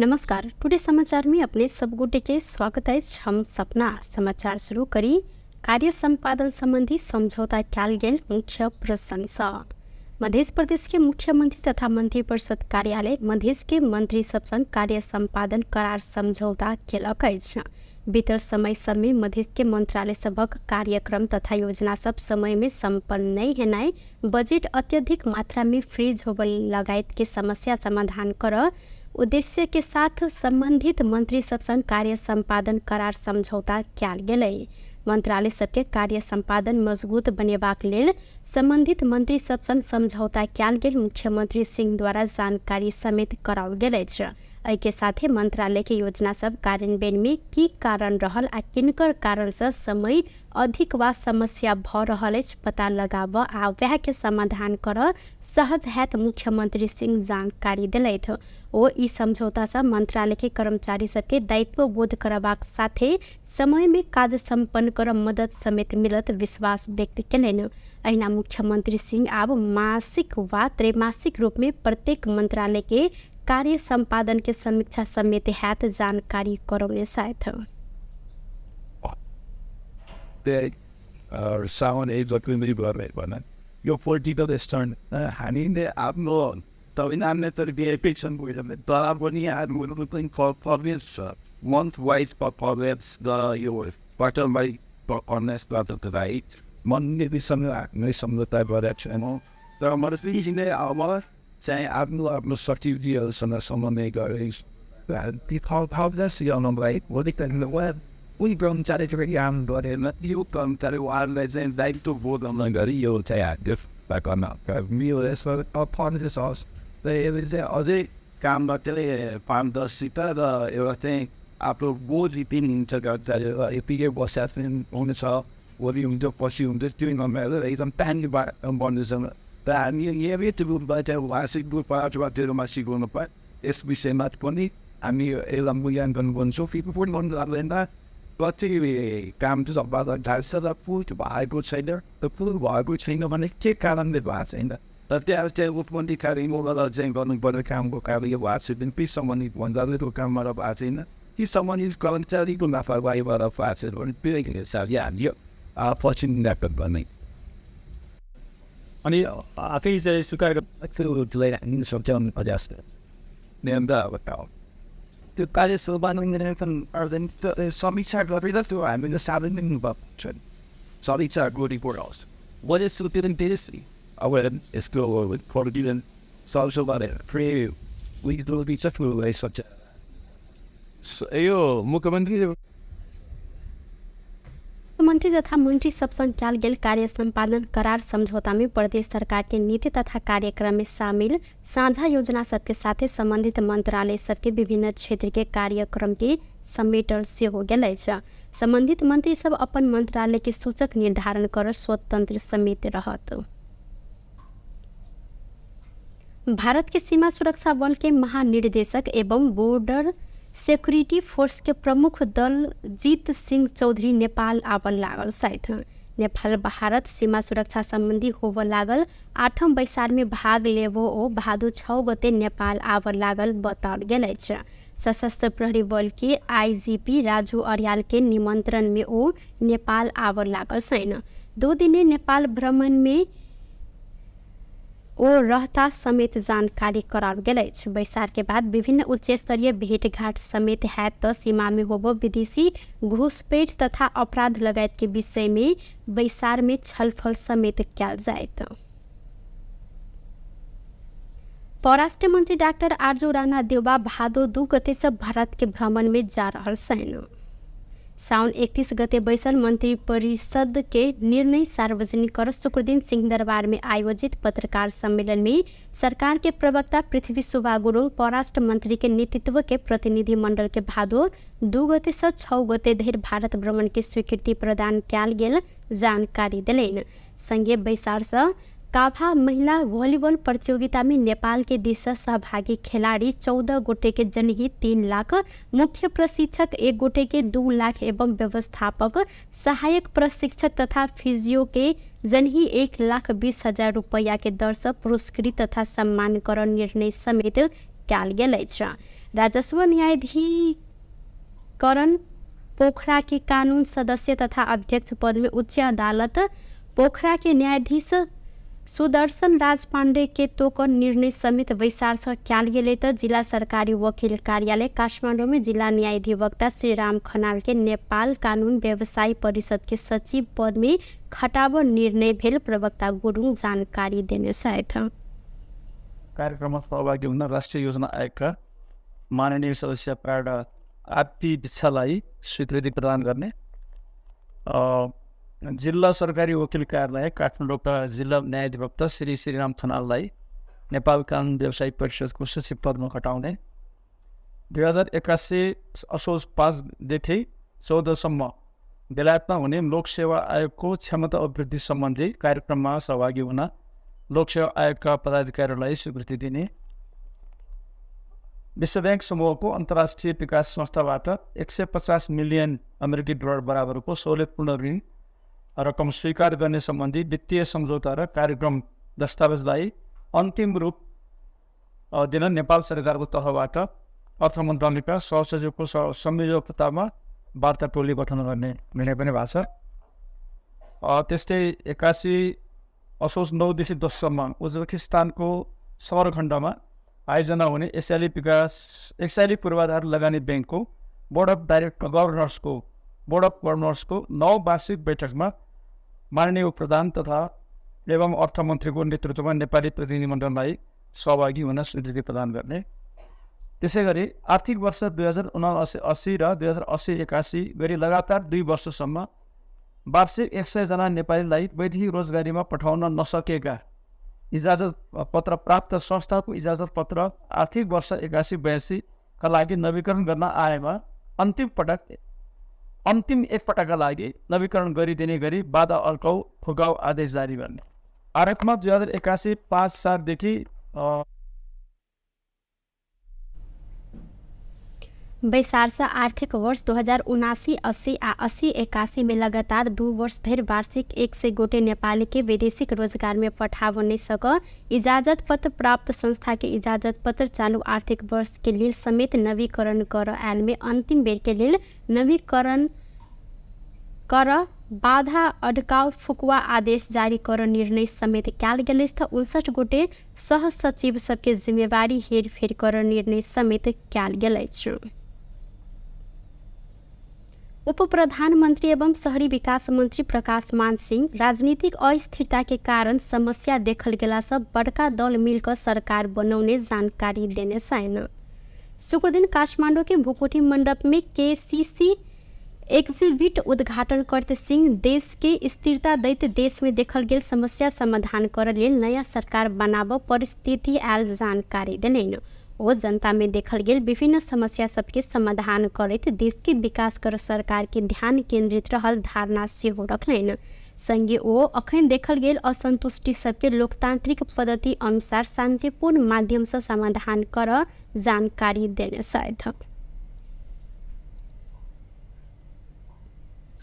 नमस्कार, टुडे समाचार में अपने सब गोटे के स्वागत अछि। हम सपना समाचार शुरू करी। कार्य सम्पादन सम्बन्धी सम्झौता कयल गेल मुख्य प्रसंगसँ मध्य प्रदेश के मुख्यमंत्री तथा मंत्री परिषद कार्यालय मधेश के मंत्री सब संग कार्य सम्पादन करार समझौता केलक अछि। बीतल समय सबमे मधेश के मंत्रालय सभक कार्यक्रम तथा योजना सब समय में सम्पन्न नहि हेनाइ, बजेट अत्यधिक मात्रा में फ्रीज होबय लगायत के समस्या समाधान करऽ उद्देश्य के साथ संबंधित मंत्री सब संग कार्य सम्पादन करार समझौता कयल गेलै। मंत्रालय सबके कार्य सम्पादन मजबूत बनेबाक लेल संबंधित मंत्री सब संग समझौता कयल गेल मुख्यमंत्री सिंह द्वारा जानकारी समेत कराओल गेल अछि। एहिके साथे मंत्रालय के योजना सब कार्यान्वयन में की कारण रहल आ किनकर कारण सँ समय अधिक वा समस्या भऽ रहल अछि पता लगाबऽ आ वएह के समाधान करऽ सहज हैत मुख्यमंत्री सिंह जानकारी देलथि। ओ ई समझौता सँ मंत्रालय के कर्मचारी सबके दायित्व बोध करबाक साथे समय में काज सम्पन्न करऽ मदद समेत मिलत विश्वास व्यक्त केलनि। अहिना मुख्यमंत्री सिंह आब मासिक वा त्रैमासिक रूप में प्रत्येक मंत्रालय के कार्य सम्पादन के समीक्षा समेत हैत जानकारी करौने छथि। साउन एक गते यो पोलिटिकल स्टन्ट हामीले आफ्नो संविधानले त पेन्सन तर पनि परफर्मेन्स छ, मन्थ वाइज परफर्मेन्स र यो क्वार्टर वाइज परफर्मेन्स मन्त्रीसँग हामीले सम्झौता गरेका छैनौँ। तर मन्त्रीजीले अब चाहिँ आफ्नो आफ्नो सचिवजीहरूसँग समन्वय गरे उही कर्मचारीको काम गरेन, यो कर्मचारी उहाँहरूलाई चाहिँ दायित्व बोध गरी यो चाहिँ र यसले चाहिँ अझै काममा त्यसले पारदर्शिता र एउटा चाहिँ आफ्नो बोझ दिनुहुन्छ कर्मचारीहरू यतिकै बस्या हुनेछ, भोलि हुन्छ पछि हुन्छ त्यो नभएर एकदम टाइमली बन्दैछ। र हामी नियमित रूपमा चाहिँ वार्षिक रूपमा अथवा त्रैमासिक रूपमा यस विषयमा पनि हामी यसलाई मूल्याङ्कन गर्छौँ। मन्त्रालयमा कति काम चाहिँ सम्पादन भएको छ र पुरो भएको छैन र पुरो भएको छैन भने के कारणले भएको छैन र त्यहाँ चाहिँ उपमन्त्रीकारीबाट चाहिँ गर्नुपर्ने कामको कार्य भएको छैन, ती सम्बन्धित मन्त्रालयको कामबाट भएको छैन, ती सम्बन्धित कर्मचारीको लापरवाहीबाट भएको छैन भने त्यो हिसाबले हामी पछि मूल्याङ्कन गर्ने। अनि आफै चाहिँ स्वीकार त्यो कार्य सम्पादन समीक्षा गरेर त्यो हामीले सार्वजनिक समीक्षाको रिपोर्ट आउँछ। मैले अब यस्तो यो मुख्यमन्त्री मंत्री तथा मंत्री सब संग कयल गेल कार्य सम्पादन करार समझौता में प्रदेश सरकार के नीति तथा कार्यक्रम में शामिल साझा योजना सबके साथे संबंधित मंत्रालय सबके विभिन्न क्षेत्र के कार्यक्रम के समेटल सेहो गेल अछि। संबंधित मंत्री सब अपन मंत्रालय के सूचक निर्धारण कर स्वतंत्र समेत रहत। भारत के सीमा सुरक्षा बल के महानिर्देशक एवं बॉर्डर सिक्योरिटी फोर्स के प्रमुख दल जीत सिंह चौधरी नेपाल आबऽ लागल छथि। नेपाल भारत सीमा सुरक्षा सम्बन्धी होबऽ लागल 8म बैसार में भाग लेबो ओ भादो 6 गते नेपाल आबऽ लागल बताओल गेल अछि। सशस्त्र प्रहरी बल के आईजीपी राजू अर्याल के निमंत्रण में ओ नेपाल आबऽ लागल छनि। 2 दिने नेपाल भ्रमण में ओ रहता समेत जानकारी कराओल गेल अछि। बैसार के बाद विभिन्न उच्च स्तरीय भेटघाट समेत हैत त सीमा में होबो विदेशी घुसपैठ तथा अपराध लगायत के विषय में बैसार में छलफल समेत कयल जायत। परराष्ट्र मंत्री डाक्टर आरजू राणा देउबा भादो 2 गते से भारत के भ्रमण में जा रहल छनि। साउन 31 गते बैसल मंत्री परिषद के निर्णय सार्वजनिक कर शुक्रदिन सिंहदरबार में आयोजित पत्रकार सम्मेलन में सरकार के प्रवक्ता पृथ्वी शोभा गुरुङ परराष्ट्र मंत्री के नेतृत्व के प्रतिनिधि मंडल के भादो 2 गते से 6 गते धरि भारत भ्रमण के स्वीकृति प्रदान कयल गेल जानकारी देलनि। संगे बैसार से काभा महिला वॉलीबॉल प्रतियोगिता में नेपाल के दिस से सहभागी खिलाड़ी 14 गोटे के जनहित 3 लाख, मुख्य प्रशिक्षक 1 गोटे के 2 लाख एवं व्यवस्थापक, सहायक प्रशिक्षक तथा फिजियो के जनही 1,20,000 रुपया के दर से पुरस्कृत तथा सम्मान कर निर्णय समेत कयल गेल अछि। राजस्व न्यायाधिकरण पोखरा के कानून सदस्य तथा अध्यक्ष पद में उच्च अदालत पोखरा के न्यायाधीश सुदर्शन राज पाण्डे के तोकर निर्णय समेत बैसार सँ कयल गेलै त जिला सरकारी वकील कार्यालय काठमाडौँ में जिला न्यायाधिवक्ता श्रीराम खनाल के नेपाल कानून व्यवसायी परिषद के सचिव पद में खटाब निर्णय भेल प्रवक्ता गुरुङ जानकारी देने छथि। कार्यक्रममा सहभागी हुन राष्ट्रिय योजना आयोगका माननीय सदस्य प्राड आरपी बिच्छालाई स्वीकृति प्रदान गर्ने, जिल्ला सरकारी वकिल कार्यालय काठमाडौँका जिल्ला न्यायाधिवक्ता श्री श्रीराम खनाललाई नेपाल कानुन व्यवसायिक परिषदको सचिव पदमा खटाउने, 2081 असोज 5 देखि 14 सम्म बेलायतमा हुने लोकसेवा आयोगको क्षमता अभिवृद्धि सम्बन्धी कार्यक्रममा सहभागी हुन लोकसेवा आयोगका पदाधिकारीहरूलाई स्वीकृति दिने, विश्व ब्याङ्क समूहको अन्तर्राष्ट्रिय विकास संस्थाबाट 150 मिलियन अमेरिकी डलर बराबरको सहुलियतपूर्ण ऋण रकम स्वीकार गर्ने सम्बन्धी वित्तीय सम्झौता र कार्यक्रम दस्तावेजलाई अन्तिम रूप दिन नेपाल सरकारको तर्फबाट अर्थ मन्त्रालयका सहसचिवको संयोजकतामा वार्ता टोली गठन गर्ने निर्णय पनि भएको छ। त्यस्तै 81 असोज 9 देखि 10 सम्म उज्बेकिस्तानको समरखण्डमा आयोजना हुने एसियाली विकास एसियाली पूर्वाधार लगानी ब्याङ्कको बोर्ड अफ डाइरेक्टर गभर्नर्सको बोर्ड अफ गभर्नर्सको 9 वार्षिक बैठकमा माननीय प्रधान तथा एवं अर्थमन्त्रीको नेतृत्वमा नेपाली प्रतिनिधिमण्डललाई सहभागी हुन स्वीकृति प्रदान गर्ने। त्यसै गरी आर्थिक वर्ष 2079-80 र 2080-81 गरी लगातार 2 वर्षसम्म वार्षिक 100 जना नेपालीलाई वैदेशिक रोजगारीमा पठाउन नसकेका इजाजत पत्र प्राप्त संस्थाको इजाजत पत्र आर्थिक वर्ष 81-82 का लागि नवीकरण गर्न आएमा अन्तिम एकपटकका लागि नवीकरण गरिदिने गरी बाधा अड्काउ फुकाउ आदेश जारी गर्ने। भारतमा 2081 5-7 देखि बैसार सँ आर्थिक वर्ष 2079-80 आ 80-81 में लगातार 2 वर्ष धरि वार्षिक 100 गोटे नेपाली के वैदेशिक रोजगार में पठाब नहि सक इजाजत पत्र प्राप्त संस्था के इजाजत पत्र चालू आर्थिक वर्ष के लेल समेत नवीकरण कर आयल में अंतिम बेर के लेल नवीकरण कर बाधा अड्काउ फुकुवा आदेश जारी कर निर्णय समेत कयल गेल अछि। 59 गोटे सहसचिव सबके जिम्मेवारी हेरफेर कर निर्णय समेत कयल गेल अछि। उप प्रधानमन्त्री एवं शहरी विकास मन्त्री प्रकाश मान सिंह राजनीतिक अस्थिरता के कारण समस्या देखल गेला सँ बड़का दल मिलकर सरकार बनाउने जानकारी देने छैन। शुक्रदिन काठमाडौँ के भूकुटी मंडप में केसीसी एक्जिबिट उद्घाटन करते सिंह देश के स्थिरता दैत देश में देखल गेल समस्या समाधान कर लेल नयाँ सरकार बनाब परिस्थिति आयल जानकारी देने। ओ जनता में देखल गेल विभिन्न समस्या सबके समाधान करैत देश के विकास कर सरकार के ध्यान केंद्रित रहल धारणा सेहो रखलनि। संगे ओ अखन देखल गेल असंतुष्टि सबके लोकतांत्रिक पद्धति अनुसार शांतिपूर्ण माध्यम से समाधान कर जानकारी देने छथि।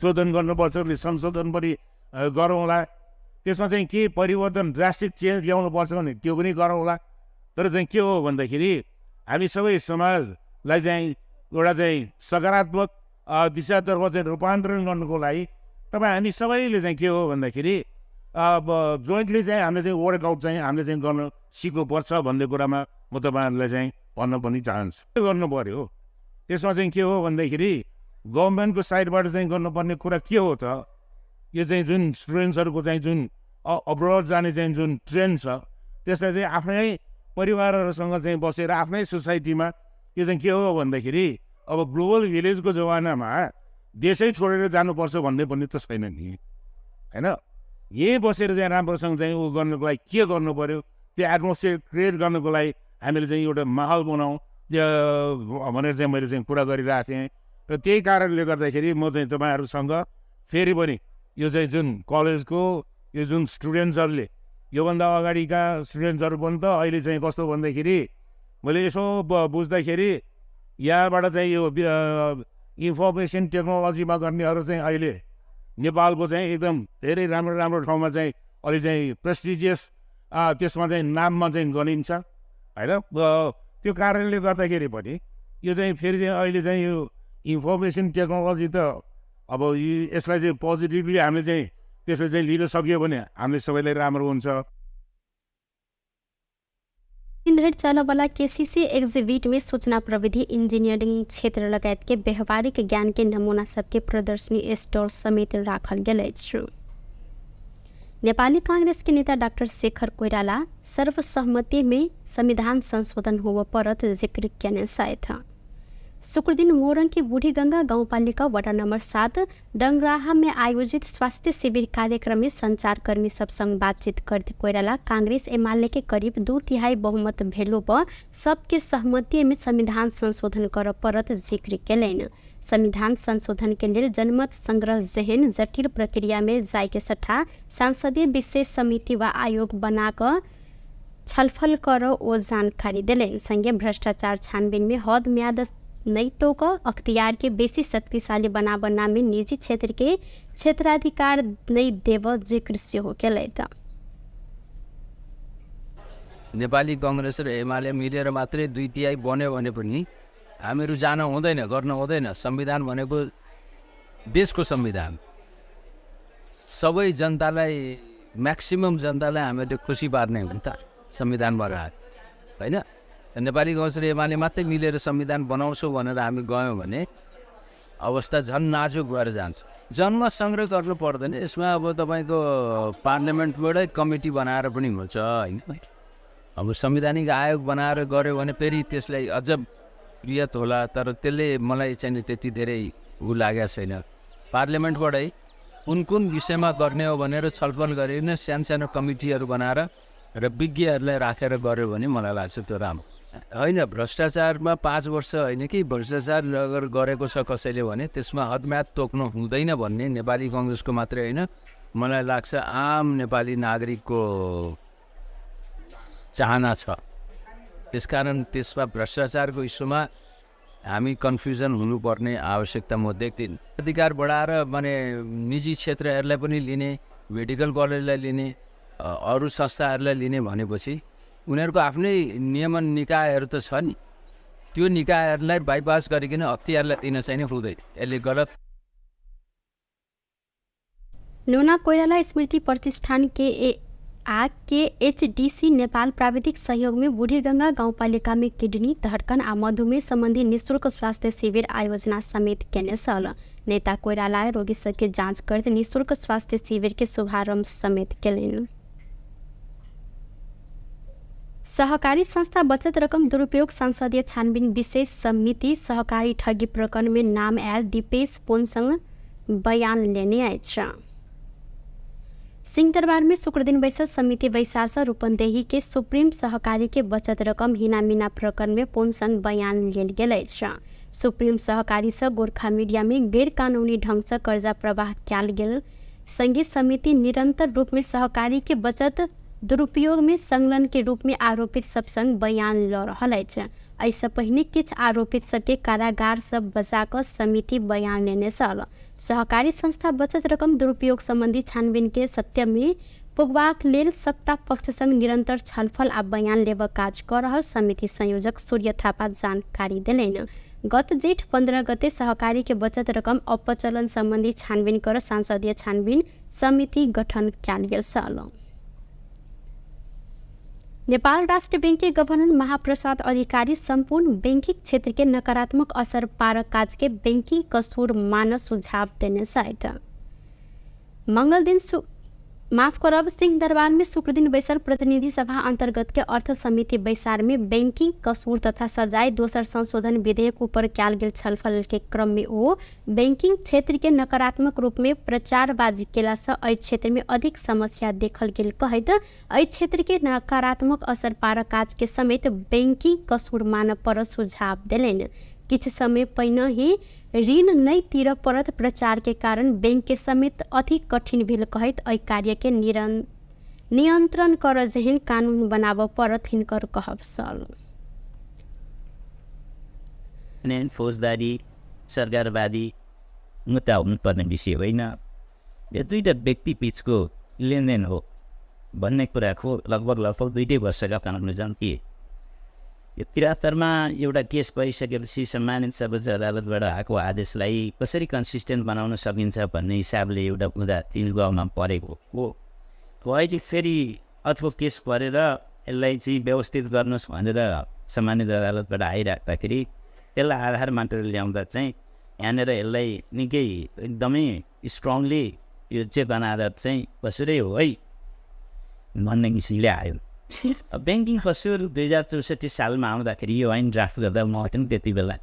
शोधन गर्नुपर्छ, संशोधन पनि गरौँला, त्यसमा चाहिँ के परिवर्तन ड्रास्टिक चेन्ज ल्याउनुपर्छ भने त्यो पनि गरौँला। तर चाहिँ के हो भन्दाखेरि हामी सबै समाजलाई चाहिँ एउटा चाहिँ सकारात्मक दिशातर्फ चाहिँ रूपान्तरण गर्नुको लागि तपाईँ हामी सबैले चाहिँ के हो भन्दाखेरि अब जोइन्टली चाहिँ हामीले चाहिँ वर्कआउट चाहिँ हामीले चाहिँ गर्न सिक्नुपर्छ भन्ने कुरामा म तपाईँहरूलाई चाहिँ भन्न पनि चाहन्छु। गर्नु पऱ्यो। त्यसमा चाहिँ के हो भन्दाखेरि गभर्मेन्टको साइडबाट चाहिँ गर्नुपर्ने कुरा के हो त, यो चाहिँ जुन स्टुडेन्ट्सहरूको चाहिँ जुन अब्रोड जाने चाहिँ जुन ट्रेन्ड छ त्यसलाई चाहिँ आफ्नै परिवारहरूसँग चाहिँ बसेर आफ्नै सोसाइटीमा यो चाहिँ के हो भन्दाखेरि अब ग्लोबल भिलेजको जमानामा देशै छोडेर जानुपर्छ भन्ने पनि त छैन नि, होइन? यहीँ बसेर चाहिँ राम्रोसँग चाहिँ ऊ गर्नुको लागि के गर्नु पऱ्यो, त्यो एटमोस्फियर क्रिएट गर्नुको लागि हामीले चाहिँ एउटा माहौल बनाऊँ त्यो भनेर चाहिँ मैले चाहिँ कुरा गरिरहेको थिएँ। र त्यही कारणले गर्दाखेरि म चाहिँ तपाईँहरूसँग फेरि पनि यो चाहिँ जुन कलेजको यो जुन स्टुडेन्ट्सहरूले योभन्दा अगाडिका स्टुडेन्ट्सहरू पनि त अहिले चाहिँ कस्तो भन्दाखेरि मैले यसो बुझ्दाखेरि यहाँबाट चाहिँ यो इन्फर्मेसन टेक्नोलोजीमा गर्नेहरू चाहिँ अहिले नेपालको चाहिँ एकदम धेरै राम्रो राम्रो ठाउँमा चाहिँ अलि चाहिँ प्रेस्टिजियस त्यसमा चाहिँ नाममा चाहिँ गनिन्छ, होइन? त्यो कारणले गर्दाखेरि पनि यो चाहिँ फेरि चाहिँ अहिले चाहिँ यो इन्फर्मेसन टेक्नोलोजी त अब यसलाई चाहिँ पोजिटिभली हामीले चाहिँ त्यसलाई चाहिँ लिन सकियो भने हामीले सबैलाई राम्रो हुन्छ। दिन चलवला केसीसी एग्जिबिट में सूचना प्रविधि, इंजीनियरिंग क्षेत्र लगायत के व्यवहारिक ज्ञान के नमूना सबके प्रदर्शनी स्टॉल समेत राखल गेल अछि। नेपाली कांग्रेस के नेता डाक्टर शेखर कोइराला सर्वसहमति में संविधान संशोधन होव परत जिक्र केने छथि। शुक्रदिन मोरङ के बूढ़ीगंगा गाउँपालिका वडा नम्बर 7 डंगराहा में आयोजित स्वास्थ्य शिविर कार्यक्रम में संचारकर्मी सब संग बातचीत करते कोइराला कांग्रेस एमाले के करीब 2/3 बहुमत भेलो पर सबके सहमति में संविधान संशोधन कर परत जिक्र केलनि। संविधान संशोधन के लेल जनमत संग्रह जेहन जटिल प्रक्रिया में जाय के सट्टा संसदीय विशेष समिति व आयोग बनाकर छलफल कर ओ जानकारी देलनि। संगे भ्रष्टाचार छानबीन में हद म्याद नहीं तो का अख्तियार के बेसी शक्तिशाली बनाबना में निजी क्षेत्र के क्षेत्राधिकार नहीं देव जिक्र सेहो केलथि। नेपाली कांग्रेस र एमाले मिलेर मात्रै 2/3 बन्यो भने पनि हामीहरू जान हुँदैन, गर्न हुँदैन। संविधान भनेको देशको संविधान, सबै जनतालाई, म्याक्सिमम जनतालाई हामीले खुसी पार्ने हो नि त संविधान बनाएर, होइन? नेपाली कांग्रेस र एमाले मात्रै मिलेर संविधान बनाउँछौँ भनेर हामी गयौँ भने अवस्था झन् नाजुक भएर जान्छ। जनमत सङ्ग्रह गर्नु पर्दैन यसमा। अब तपाईँको पार्लियामेन्टबाटै कमिटी बनाएर पनि हुन्छ, होइन? अब संवैधानिक आयोग बनाएर गऱ्यो भने फेरि त्यसलाई अझ प्रियत होला, तर त्यसले मलाई चाहिँ त्यति धेरै ऊ लागेको छैन। पार्लियामेन्टबाटै कुन कुन विषयमा गर्ने हो भनेर छलफल गरेर सानो सानो कमिटीहरू बनाएर र विज्ञहरूलाई राखेर गऱ्यो भने मलाई लाग्छ त्यो राम्रो होइन। भ्रष्टाचारमा 5 वर्ष होइन कि भ्रष्टाचार अगर गरेको छ कसैले भने त्यसमा हदम्याद तोक्नु हुँदैन भन्ने नेपाली कङ्ग्रेसको मात्रै होइन, मलाई लाग्छ आम नेपाली नागरिकको चाहना छ। त्यसकारण त्यसमा भ्रष्टाचारको इस्युमा हामी कन्फ्युजन हुनुपर्ने आवश्यकता म देख्दिनँ। अधिकार बढाएर माने निजी क्षेत्रहरूलाई पनि लिने, मेडिकल कलेजलाई लिने, अरू संस्थाहरूलाई लिने भनेपछि उनीहरूको आफ्नै नियमन निकायहरू त छ नि, त्यो निकायहरूलाई बाइपास गरिकन अख्तियारलाई दिन चाहिँ नि हुँदैन, यसले गलत। नोना कोइराला स्मृति प्रतिष्ठान के केएचडीसी नेपाल प्राविधिक सहयोग में बूढ़ीगंगा गाउँपालिका में किडनी, धड़कन आ मधुमेह संबंधी निःशुल्क स्वास्थ्य शिविर आयोजना समेत केने छल। नेता कोइराला रोगी सबके जांच करते निःशुल्क स्वास्थ्य शिविर के शुभारंभ समेत केलनि। सहकारी संस्था बचत रकम दुरुपयोग संसदीय छानबिन विशेष समिति सहकारी ठगी प्रकरण में नाम आयल दीपेश पोनसँग बयान लेने अछि। सिंहदरबार में शुक्रदिन बैसल समिति बैसार से रूपन्देही के सुप्रीम सहकारी के बचत रकम हिनामिना प्रकरण में पोनसँग बयान लेल गेल अछि। सुप्रीम सहकारी से गोरखा मीडिया में गैर कानूनी ढंग से कर्जा प्रवाह कयल गेल संगे समिति निरंतर रूप में सहकारी के बचत दुरुपयोग में संलग्न के रूप में आरोपित सब संग बयान ल रहल अछि। एहिसँ पहिने किछु आरोपित सबके कारागार सब बचा कऽ समिति बयान लेने छल। सहकारी संस्था बचत रकम दुरुपयोग संबंधी छानबीन के सत्य में पुगबाक लेल सबटा पक्ष संग निरंतर छलफल आ बयान लेबऽ काज कऽ रहल समिति संयोजक सूर्य थापा जानकारी देलनि। गत जेठ 15 गते सहकारी के बचत रकम अपचलन संबंधी छानबीन कर संसदीय छानबीन समिति गठन कयल गेल छल। नेपाल राष्ट्र बैंक के गवर्नर महाप्रसाद अधिकारी संपूर्ण बैंकिंग क्षेत्र के नकारात्मक असर पारक काज के बैंकिंग कसूर मान सुझाव देने छथि। मंगल दिन माफ करब सिंहदरबार में शुक्रदिन बैसल प्रतिनिधि सभा अंतर्गत के अर्थ समिति बैसार में बैंकिंग कसूर तथा सजाय दोसर संशोधन विधेयक ऊपर कयल गेल छलफल के क्रम में ओ बैंकिंग क्षेत्र के नकारात्मक रूप में प्रचारबाजी केला से एहि क्षेत्र में अधिक समस्या देखल गेल कहैत एहि क्षेत्र के नकारात्मक असर पारक काज के समेत बैंकिंग कसूर मानय पर सुझाव देलनि। किछु समय पहिने ही ऋण नहि तीरऽ पड़त प्रचार के कारण बैंक के समेत अधिक कठिन भेल कहैत एहि कार्य के नियंत्रण करऽ जेहन कानून बनाबऽ पड़त हिनकर कहब छल। फौजदारी सरकारवादी मुद्दा हुनुपर्ने विषय होइन, यो दुईवटा व्यक्ति बिचको लेनदेन हो भन्ने कुराको लगभग लगभग 2 वर्षका कन्क्लुजन के। यो 73मा एउटा केस परिसकेपछि सम्मानित सर्वोच्च अदालतबाट आएको आदेशलाई कसरी कन्सिस्टेन्ट बनाउन सकिन्छ भन्ने हिसाबले एउटा बुँदा 3 ग परेको हो। अहिले फेरि अर्को केस परेर यसलाई चाहिँ व्यवस्थित गर्नुहोस् भनेर सम्मानित अदालतबाट आइराख्दाखेरि त्यसलाई आधार मानेर ल्याउँदा चाहिँ यहाँनिर यसलाई निकै एकदमै स्ट्रङली यो चेक अनादर चाहिँ कसुरै हो है भन्ने किसिमले आयो। ब्याङ्किङ कसुर 2064 सालमा आउँदाखेरि यो ऐन ड्राफ्ट गर्दा म पनि त्यति बेला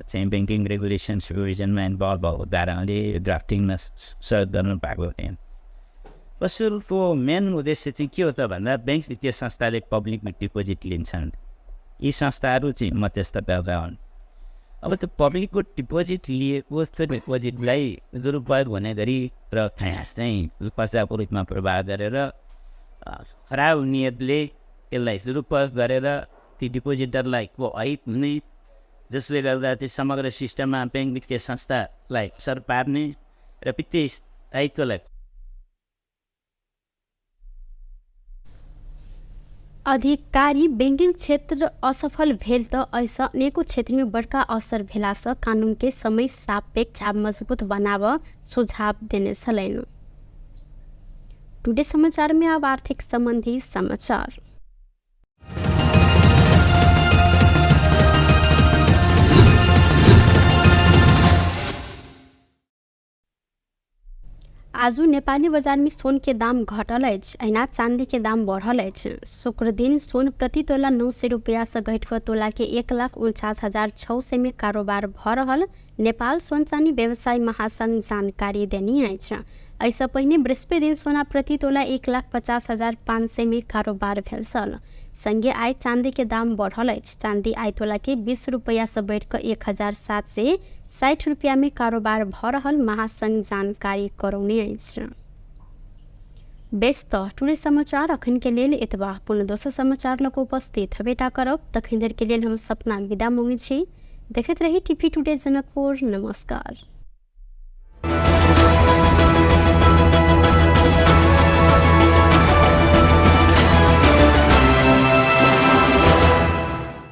चाहिँ ब्याङ्किङ रेगुलेसन सुपरभिजनमा इन्भल्भ भएको कारणले ड्राफ्टिङमा सहयोग गर्नु भएको थिएँ। कसुरको मेन उद्देश्य चाहिँ के हो त भन्दा ब्याङ्क वित्तीय संस्थाले पब्लिकमा डिपोजिट लिन्छन्, यी संस्थाहरू चाहिँ मध्यस्थकर्ता हुन्। अब त्यो पब्लिकको डिपोजिट लिएको त्यो डिपोजिटलाई दुरुपयोग हुने गरी र चाहिँ पर्चाको रूपमा प्रवाह गरेर खराब नियतले त्यसलाई दुरुपयोग गरेर ती डिपोजिटरलाई को अहित हुने, जसले गर्दा त्यो समग्र सिस्टममा ब्याङ्क वित्तीय संस्थालाई असर पार्ने र वित्तीय दायित्वलाई अधिकारी बैंकिंग क्षेत्र असफल भेल त ऐसा अनेको क्षेत्र में बड़का असर भेलासँ कानून के समय सापेक्ष आ मजबूत बनाब सुझाव देने छलनि। टुडे समाचार में अब आर्थिक संबंधी समाचार। आजू नेपाली बाजार में सोन के दाम घटल अछि, अहिना चांदी के दाम बढ़ल अछि। शुक्र दिन सोन प्रति तोला 900 रुपया से घटि कऽ तोला के 1,49,600 में कारोबार भऽ रहल नेपाल सोन चानी व्यवसाय महासंघ जानकारी देने अछि। एहिसँ पहिने बृहस्पति दिन सोना प्रति तोला 1,50,500 में कारोबार भेल छल। संगे आइ चांदी के दाम बढ़ल अछि। चांदी आइ तोला के 20 रुपया से बढ़ि कऽ 1,760 रुपया में कारोबार भऽ रहल महासंघ जानकारी करौने अछि। बेस तऽ टुडे समाचार अखन के लेल एतबा। पुनः दोसर समाचार लऽ कऽ उपस्थित हेबेटा करब। तखन धरि के लेल हम सपना विदा मांगै छी। देखैत रही टीवी टुडे जनकपुर। नमस्कार।